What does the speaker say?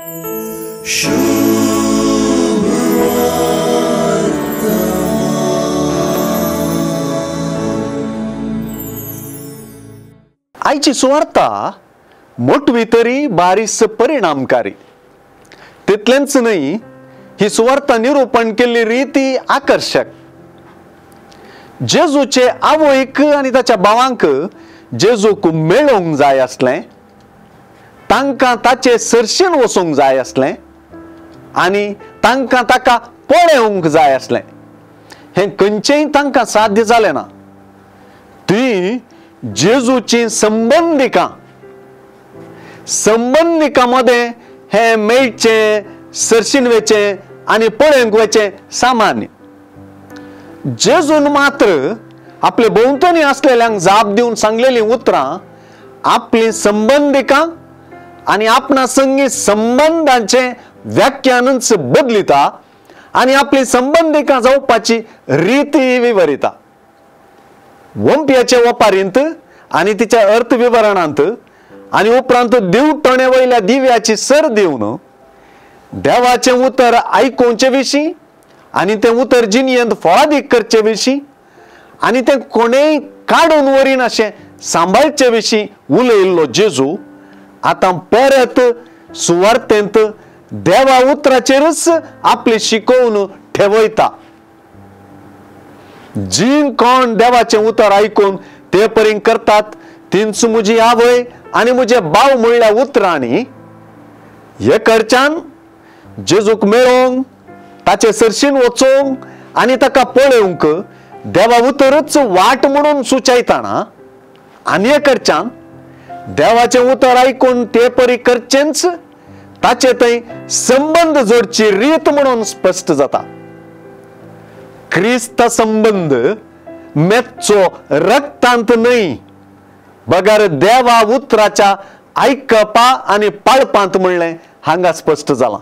आयची सुवार्ता मोटवी तरी बारीस परिणामकारी, तितलेंच न्हय ही सुवार्ता निरूपण केल्ली रिती आकर्शक। जेजूचे आवयक आनी ताच्या भावांक जेजूक मेळोवंक जाय आसलें, तांकां ताचे सरशीन वचूंक जाय आसलें आनी तांकां ताका पळोवंक जाय आसलें। हें खंयचेंय तांकां साध्य जालें ना। ती जेजूची संबंदिकां, संबंदिकां मदें हें मेळचें, सरशीन वेचें आनी पळोवंक वचें सामान्य। जेजून मात्र आपले भोंवतणी आसलेल्यांक जाप दिवन सांगलेलीं उतरां आपली संबंदिकां आनी आपणा संगी संबंदांचें व्याख्यानूच बदलिता आनी आपली संबंदिकां जावपाची रिती विवरिता। वंप्याचे वपारींत आनी तिच्या अर्थ विवरणांत आनी उपरांत दिवटणे वयल्या दिव्याची सर दिवन देवाचें उतर आयकुचे विशीं आनी तें उतर जिणयेंत फळादीक करचे विशीं आनी तें कोणेय काडून व्हरीन अशें सांबाळचे विशीं उलयिल्लो जेजू आतां परत सुवार्तेंत देवा उतराचेरूच आपली शिकोवन ठेवयता। जी कोण देवाचें उतर आयकून ते परीन करतात तींच म्हजी आवय आनी म्हजे भाव म्हणल्या उतरांनी हे कडच्यान जेजूक मेळोवंक, ताचे सरशीन वचोवंक आनी ताका पळोवंक देवा उतरूच वाट म्हणून सुचयतना आनी हे कडच्यान देवाचें उतर आयकून ते परी करचेंच ताचे थंय संबंद जोडची रीत म्हणून स्पश्ट जाता। क्रिस्त संबंद मेच्चो रक्तांत न्हय बगर देवा उतराच्या आयकपा आनी पाळपांत म्हणलें हांगा स्पश्ट जालां।